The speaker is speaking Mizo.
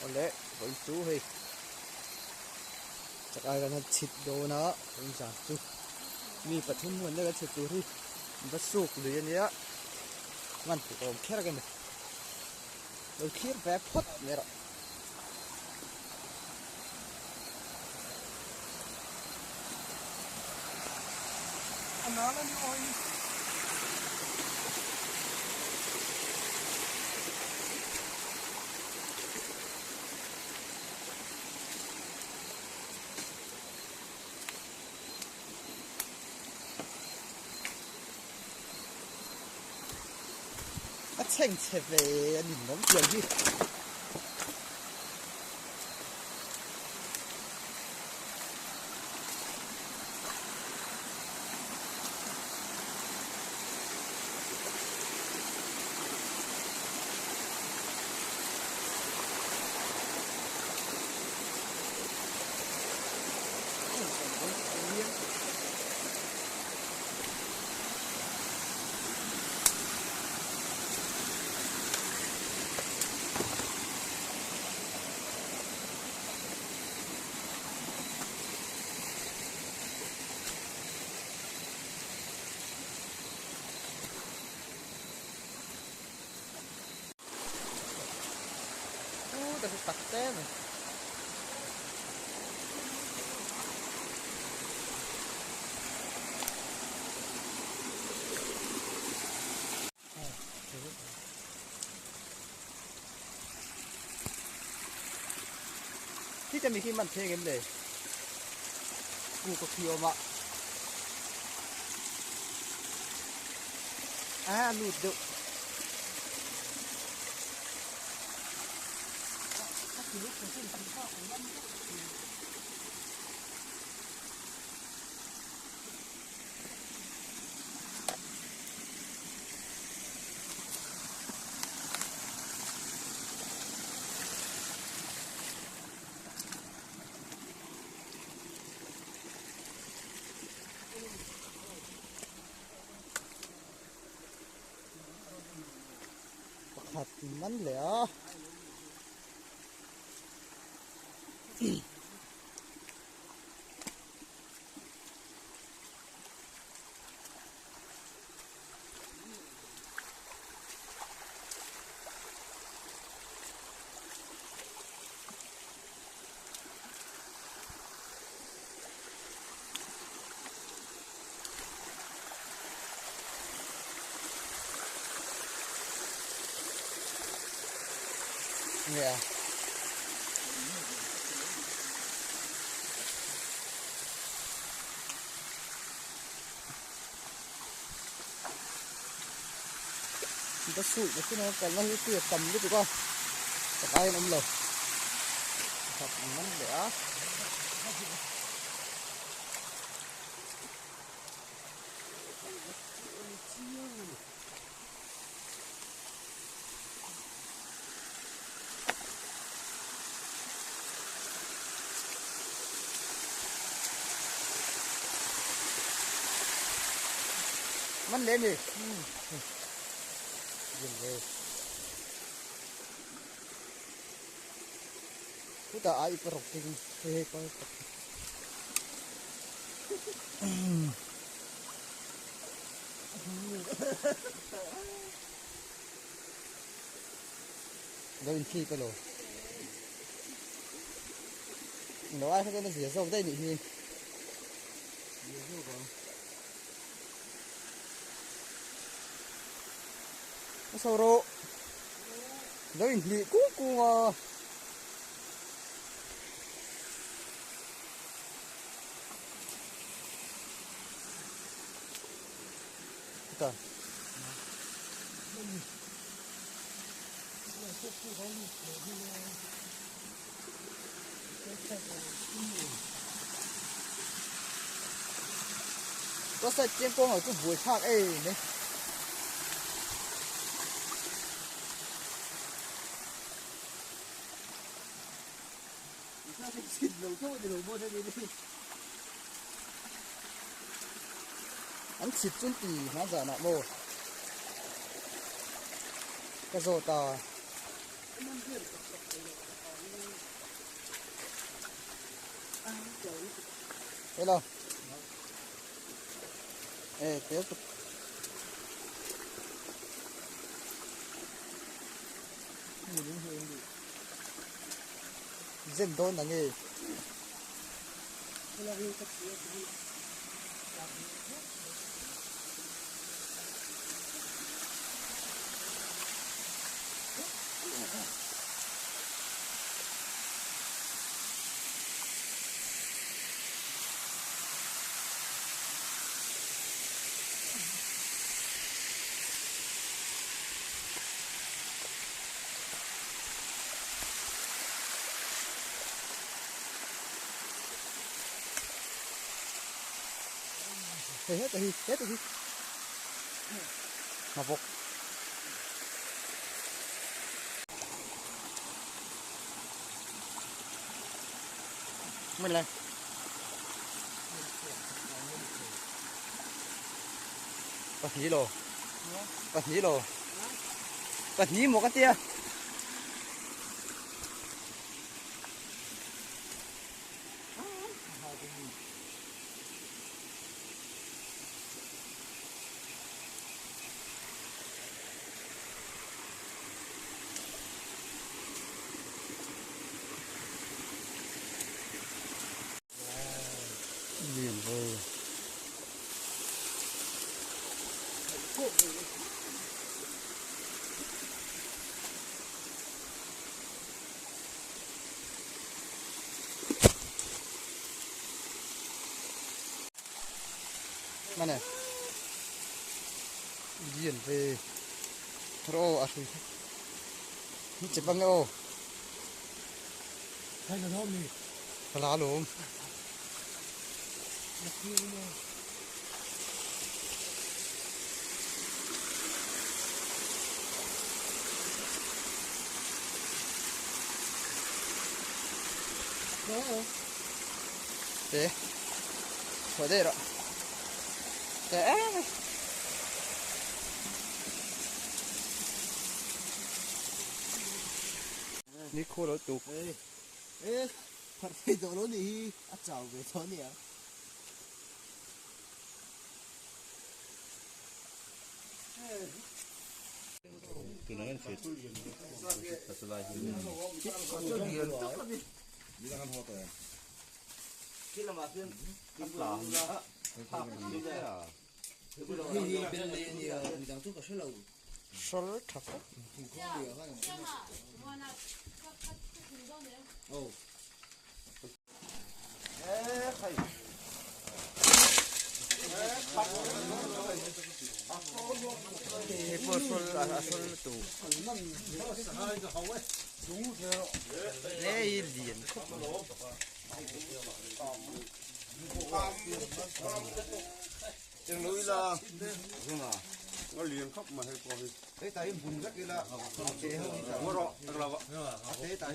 Awle vawiin chu hei chakai kan han chhit dawn a vawiin zan chu mi pathum hun lek a chhit tur hi va suk lui a nia ngan puk a awm kher ang em lo thlir ve phawt mai rawh. A chhengchhe ve a ni mawm pian hi. Tak te mai. Khi te mi khi man theng em le ku ka khi awm a a lut deuh Pakhat man leh a. Yeah. Chúng ta sụi nó chứ nó còn nó kia tầm cái tụi con Chẳng ai nó lầu Thật mắn để Mắn lên đi. Dừng về. Chúng ta ai có rọc kinh thế có Đâu khi cái lồ. Nó ai không có nó dễ dầu đây nhỉ? Nó sâu rộ. Đâu in cú cú mà. Ta. Có sạch trên con ở cái buổi khác ấy này. Anh xịt xuống tì nó giờ nọ mồ. Cái rô tà. Hello. Ê, tiếp tục. Zen dawn ang e. Hei heta hi, heta hi. Ngavawk. Mình lên. Pahnih lo. Pahnih lo. Pahnih maw ka tia. Lian ve. Mana lian ve thar aw a hrui ni che bang aw Hai là lom ni. Ka la lawm. Te chhuah daih rawh te em ni khaw lo tuk e phar thei tawh lo nih hi a chau ve tawh a nia. Hral tha khawp. Hei pawh hrawl a hrawl lutuk. Hei lian khawp mai. Hetah hian a awm a hetah.